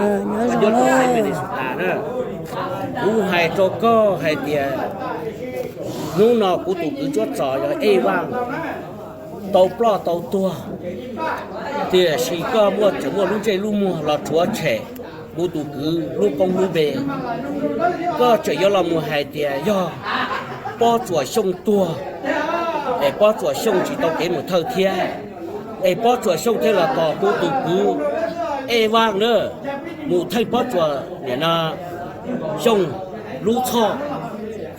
Minnesota na. Kuv hais rau koj hais tias hnub no kuv tus kwv Tsuab Txos yog Ej Vaj tau ploj tau tuag, tiam sis koj muaj tseem muaj lub ntsej lub muag los rhuav tshem kuv tus kwv lub koob lub npe. Koj tseem yuav los mus hais tias yog Pob Tsuas Xyooj tuag, es Pob Tsuas Xyooj tsis tau kev mus thawj thiab, es Pob Tsuas Xyooj thiaj los tos kuv tus kwv Ej Vaj na, mus theej Pob Tsuas nim no Xyooj lub txhoj,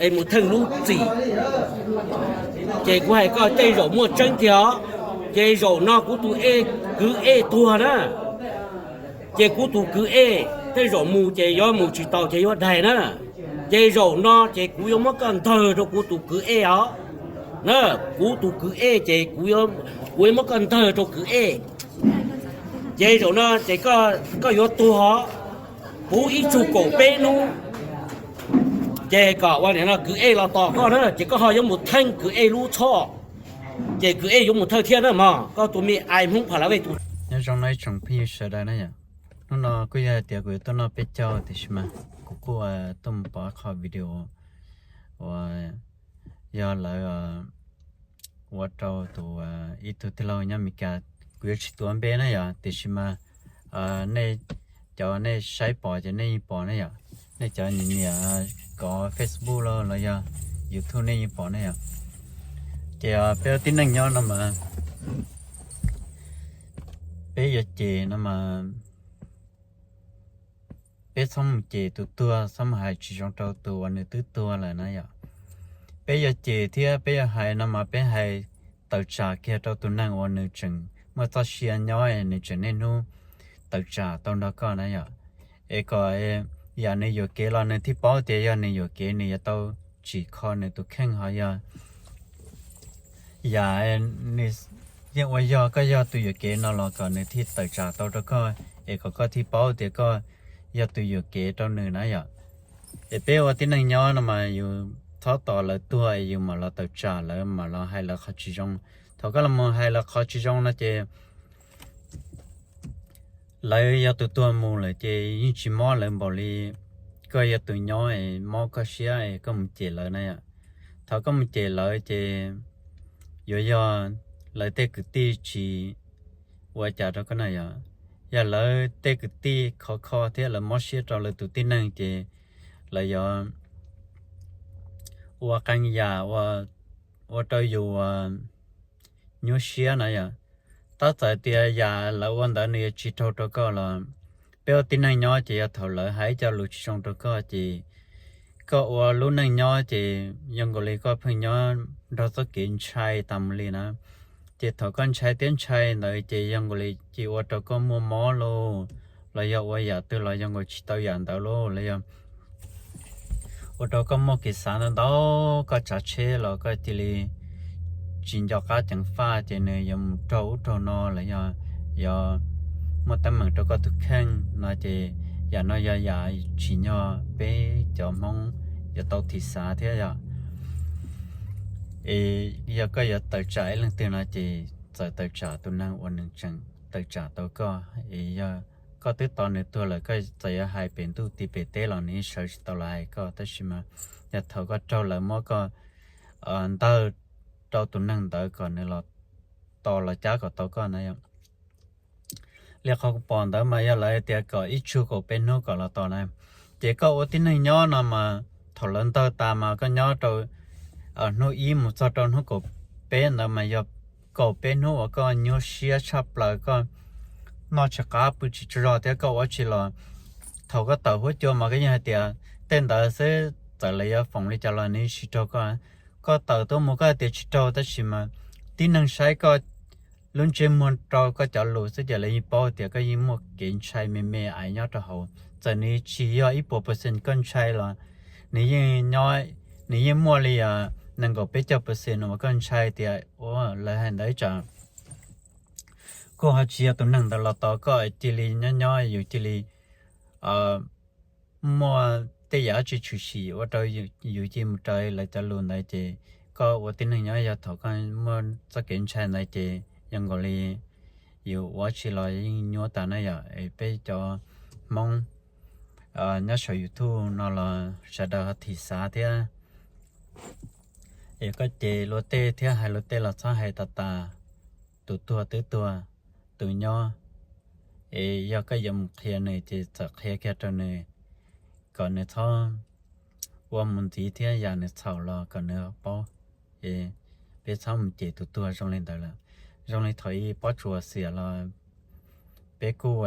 es mus theej lub txim. Ces kuv hais koj tej zaum muaj tseeb tiag os. Ces zaum no kuv tus kwv Ej tuag na, ces kuv tus kwv Ej tej zaum mus ces yuav mus tsis tau ces yuav daig na. Ces zaum no ces kuv yuav muab koj ntawg rau kuv tus kwv Ej os. Na, kuv tus kwv Ej ces kuv yuav muab koj ntawg rau kwv Ej. Ces zaum no ces koj yuav tuag os. Puv ib tsug kaum peb hnub, ces kom ua nim no kwv Ej los tos koj na, ces koj ho yuav mus theej kwv Ej lub txhoj, ces kwv Ej yuav mus thawj thiab na mog. Koj tus me ai Hmoob Pha La Vej tus. Nyob zoo no ib tsoom phooj ywg sawv daws na yom. Hnub no kuj yog hais tias kuv yuav tuaj noj peb caug tiam sis mas kuv kuj tuaj mus pom qho video uas yog lawv ua rau tus ib tug tij laug nyob Amelikas, kuv yuav tsis tuav npe na yom, tiam sis mas nej cov nej saib pom ces nej yeej pom ne yom, nej cov niam kov Facebook los los yog YouTube nej yeej pom ne yom. Ces peb ua tib neeg nyob no mas peb yuav cem no mas peb txhob mus cem tus tuag, txhob mus hais tsis zoo rau tus uas nws twb tuag lawm na yom. Peb yuav cem thiab peb yuav hais no mas peb hais tawm tsam kiag rau tus neeg uas nws tseem muaj txoj sia nyob, nws tseem niaj hnub tawm tsam tau nrog koj na yom. Es kom yam nws yuam kev los nws thiaj paub tias yog nws yuam kev nws yuav tau tsim kho nws tus kheej, ho yog yam nws yeej ua yog koj yog tus yuam kev no los kom nws thiaj tawm tsam tau rau koj, es kom koj thiaj paub tias koj yog tus yuam kev rau nws na yom. Es peb ua tib neeg nyob no mas yus txhob tos lawv tuag es yus mam los tawm tsam lawv, mam los hais lawv qhov tsis zoo. Thaum koj los mus hais lawv qhov tsis zoo no ces lawv yog tus tuag mus lawm ces yeej tsis mob lawv npaum li koj yog tus nyob es mob koj siab es koj mus cem lawv na yom. Thaum koj mus cem lawv ces yuav yog lawv tej kwv tij tsis ua cas rau koj na yom. Yog lawv tej kwv tij khov kho thiab lawv mob siab rau lawv tus tib neeg ces lawv yuav ua qee yam ua rau yus nyuaj siab na yom. Tab txawm tias yam lawv ua ntawd nws yuav tsis raug rau koj los peb ua tib neeg nyob ces yog thaum lawv hais ib co lus tsis zoo rau koj ces koj ua lub neej nyob ces zoo nkaus li koj pheej nyob nrog txoj kev ntshai tas mus li na. Ces thaum koj ntshai thiab ntshai ntawd ces zoo nkaus li ces ua rau koj muaj mob lauj, los yog ua yam twg los zoo nkaus tsis tau yam ntawd lauj, los yog ua rau koj muaj kev xav ntau ntau, koj tsav tsheb los koj cia li tsis nco qab ceev faj ces nws yuav mus raug ub raug no los yog yuav muaj teeb meem rau koj tus kheej no ces yam no yog yam tsim nyog peb cov Hmoob yuav tau thim xav thiab yom. Es yog koj yuav tawm tsam ib leej twg no ces txawm tawm tsam tus neeg uas nws tseem tawm tsam tau koj. Es yog koj twb tos nws tuag lawm koj txawm yuav hais pem ntuj tim pem teb los nws yeej sawv tsis tau los hais koj, tab sis mas yog thaum koj raug lawv muab koj ntawg rau tus neeg ntawd kom nws los tos los cab kom tau koj na yom. Li qhov kuv pom ntawd mas yog lawv tias kom ib tsug kaum peb hnub kom los tos na. Ces koj ua tib neeg nyob no mas thaum lawv ntawg tas mas koj nyob rau hnub ib mus txog rau hnub kaum peb ntawd mas yog kaum peb hnub uas koj nyuaj siab tshaj plaws, koj noj tsis qab pw tsis tsaug zog thiab koj ua tsis los. Thaum koj tawm huab cua mas koj yeej hais tias tej ntawd xwb txawm lawv yuav foom li cas los nws tsis raug koj. Koj tawm tuaj mus koj hais tias tsis raug tab sis mas tib neeg saib koj lub ntsej muag rau koj cov lus xwb ces lawv yeej paub tias koj yeej muaj kev ntshai me me aiv nyob rau hauv. Txawm nws tsis yog ib puas percent koj ntshai los nws yeej nyob, nws yeej muaj li nees nkaum peb caug percent uas koj ntshai tias ua lawv hais ntawd ib tsam koj ho tsis yog tus neeg ntawd los tos koj cia li nyob nyob yus cia li muaj tej yam tsis tshwm sim ua rau yus cia mus raws lawv cov lus ntawd ces koj ua tib neeg nyob yog thaum koj muaj txoj kev ntshai ntawd ces zoo nkaus li yus ua tsis los yeej nyuaj tas na yom. Es peb cov Hmoob nyob saum YouTube no los sawv daws ho thim xav thiab. Es koj ces luag tej thiab hais luag tej los txhob hais tas tas, tus tuag twb tuag, tus nyob, es yog koj yuav mus qhia nws ces txawm qhia kiag rau nws kom nws txhob ua mus ntxiv thiab yam nws txhaum los kom nws paub. Es peb txhob mus cem tus tuag zoo li ntawd lawm. Zoo li thaum ub Pob Tsuas xiam los peb kuj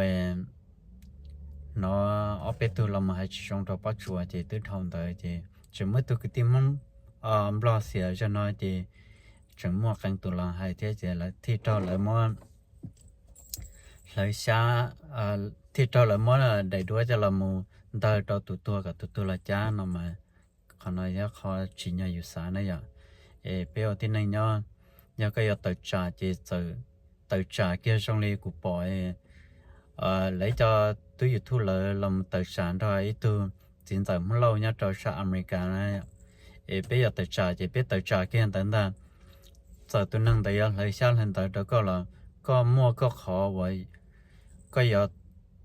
hnov ob peb tug los mus hais tsis zoo rau Pob Tsuas ces twb dhau ntawd ces tseem muaj ib tug kwv tij Hmoob Nplog xiam zog no ces tseem muaj qee tus los hais thiab ces lawv thiaj raug lawv muab hlawv xyab, thiaj raug lawv muab daim duab coj los mus ntawg rau tus tuag kom tus tuag los cab no mas qhov no yog qhov tsim nyog yus xav na yom. Es peb ua tib neeg nyob, yog koj yuav tawm tsam ces tawm tsam kiag zoo li kuv pom lawv cov tub YouTube lawv los mus tawm tsam nrog ib tug txiv ntxawm Hmoob Lauj nyob rau sab Amelikas na. Es peb yuav tawm tsam ces peb tawm tsam kiag ntawd ntag. Txawm tus neeg ntawd yuav hlawv xyab hlawv ntawv rau koj los koj muaj koj qhov uas koj yuav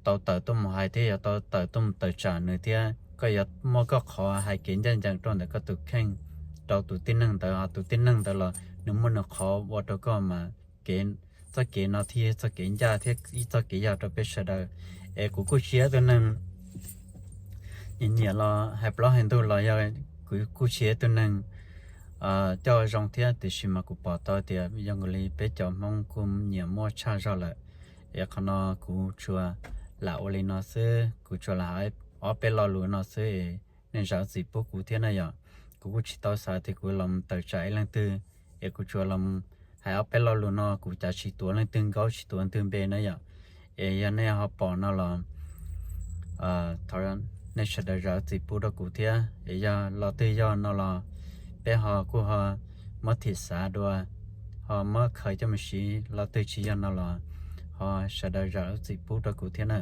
tau tawm tuaj mus hais thiab yuav tau tawm tuaj mus tawm tsam nws thiab koj yuav muaj koj qhov hais kev ncaj ncees rau ntawm koj tus kheej rau tus tib neeg ntawd, ho tus tib neeg ntawd los nws muaj nws qhov ua rau koj mas kev, txoj kev no thiaj yog txoj kev ncaj thiab ib txoj kev yog rau peb sawv daws. Es kuv kuj tsis yog tus neeg nyiam nyiam los hais plaub hais ntug los yog, kuv kuj tsis yog tus neeg coj zoo thiab tiam sis mas kuv pom tau tias yog nkaus li peb cov Hmoob kuj nyiam muaj tshaj zog lawm. Es qhov no kuv tsuas lam ua li no xwb, kuv tsuas lam hais ob peb lo lus no xwb es nej zam txim pub kuv thiab na yom. Kuv kuj tsis tau xav tias kuv los tawm tsam ib leej twg, es kuv tsuas los hais ob peb lo lus no kuv cav tsis tuav leej twg nkaub tsis tuav leej twg npe na yom. Es yog nej ho pom no los thov nej sawv daws zam txim pub rau kuv thiab. Es yog lo twg yog no los peb ho kuj ho muab thim xav dua, ho muab khaws coj mus siv, lo twg tsis yog no los ho sawv daws zam txim pub rau kuv thiab na.